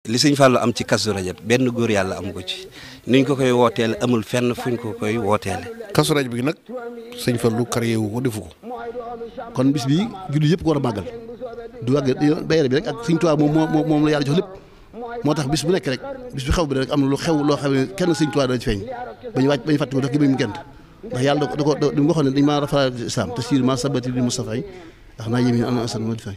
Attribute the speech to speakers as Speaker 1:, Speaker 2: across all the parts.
Speaker 1: li sëñ Fallou am ci Kazu Rajab benn góor yàlla am ko ci niñ ko koy wooteele amul fenn fuñ ko koy wooteele.
Speaker 2: Kazu Rajab bi nag sëñ Fallou créé wu ko defu ko kon bis bi julli yëpp ko war a màggal du wàgg bayre bi rek ak sëñ Tuubaa moom la yàlla jox lépp moo tax bis bu nekk rek bis bi xew bi rek am na lu xew loo xam ne kenn sëñ Tuubaa dana ci feeñ bañu wàcc bañu fàtte ko def gi mu gent ndax yàlla da ko li mu waxoon ne dañ maa rafetlu islam te siir ma sabati li Mustafa yi ndax naa yémi am na asan moo di feeñ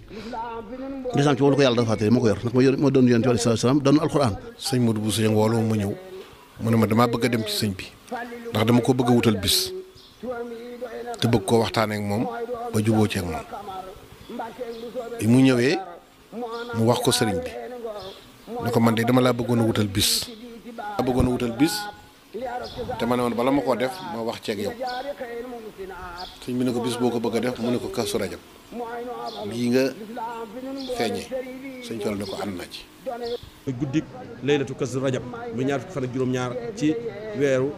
Speaker 2: lislaam ci moom la ko yàlla dafa fàtte moo ko yor ndax moo doon yonent bi sallallahu alayhi wasallam doon alquran.
Speaker 3: sëñ Modou Bousso Dieng woolu ma ñëw mu ne ma damaa bëgg a dem ci sëñ bi ndax dama ko bëgg a wutal bis te bëgg koo waxtaanee ak moom ba juboo ci ak moom bi mu ñëwee mu wax ko sëriñ bi ne ko man de dama laa bëggoon a wutal bis. te ma ne woon bala ma koo def ma wax ceeg yow sëñ bi ne ko bis boo ko bëgg a def mu ne ko Kazu Rajab bii nga feeñee sëñ Fallu ne ko ànd naa ci.
Speaker 4: guddik laylatu Kazu Rajab mu ñaar fukki fan ak juróom-ñaar ci weeru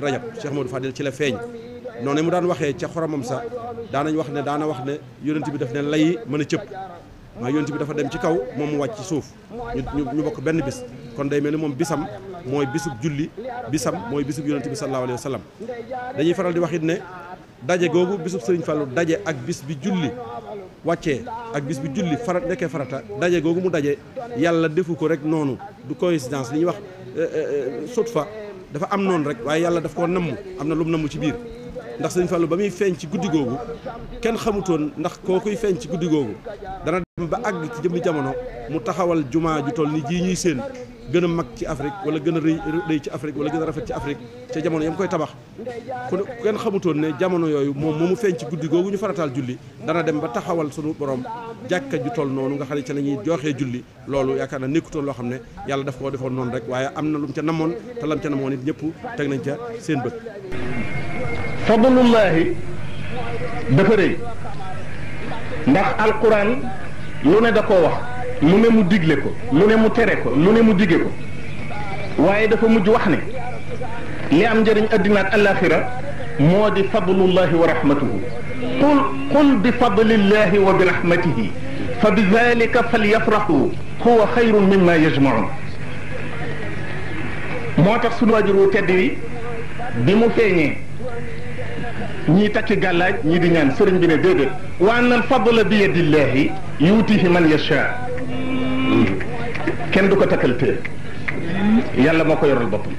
Speaker 4: Rajab Cheikh Modou Fadel ci la feeñ noonu mu daan waxee ca xoromam sax daana wax ne yonent bi daf ne lay mën a cëpp maa yonent bi dafa dem ci kaw moom mu wàcc ci suuf ñu bokk benn bis kon day mel ni moom bisam mooy bisub julli bisam mooy bisub yonent bi sallallahu alayhi wa sallam dañuy faral di wax it ne daje googu bisub Sëriñ Fallu daje ak bis bi julli wàccee ak bis bi julli nekkee farata daje googu mu daje yàlla defu ko rek noonu du coïncidence li ñuy wax sutfa dafa am noonu rek waaye yàlla daf koo namm am na lu mu namm ci biir ndax Sëriñ Fallu ba muy feeñ ci guddi googu kenn xamutoon ndax koo kuy feeñ ci guddi googu dana dem ba àgg ci jëmmi jamono mu taxawal jumaa ju toll ni jii ñuy séen gën a mag ci Afrique wala gën a rëy ci Afrique wala gën a rafet ci Afrique ca jamono yam koy tabax ku kenn xamutoon ne jamono yooyu moom mu feeñ ci guddi googu ñu farataal julli dana dem ba taxawal sunu borom jàkka ju toll noonu nga xam ne ca la ñuy joxee julli loolu yaakaar na nekkutoon loo xam ne yàlla daf koo defoon noonu rek waaye am na lu mu ca namoon te lam ca namoon it ñëpp teg nañ ca seen bët.
Speaker 5: fadlullahi dafa rëy ndax alquran lu ne da koo wax lu ne mu digle ko lu ne mu tere ko lu ne mu dige ko waaye dafa mujj wax ne li am njëriñ addina ak alaxira moo di fadlullahi wa rahmatuhu qul bi fadlillahi wa bi rahmatihi fa bi dalika falyafrahu huwa xayrun mimma yajmaun moo tax sunu wajur wu tedd wi bi mu feeñee ñii takki gàllaaj ñii di ñaan sëriñ bi ne déedéet wa anna al fadla bi yadillahi yuutihi man yasha kenn du ko takkal téye yàlla moo ko yoral boppam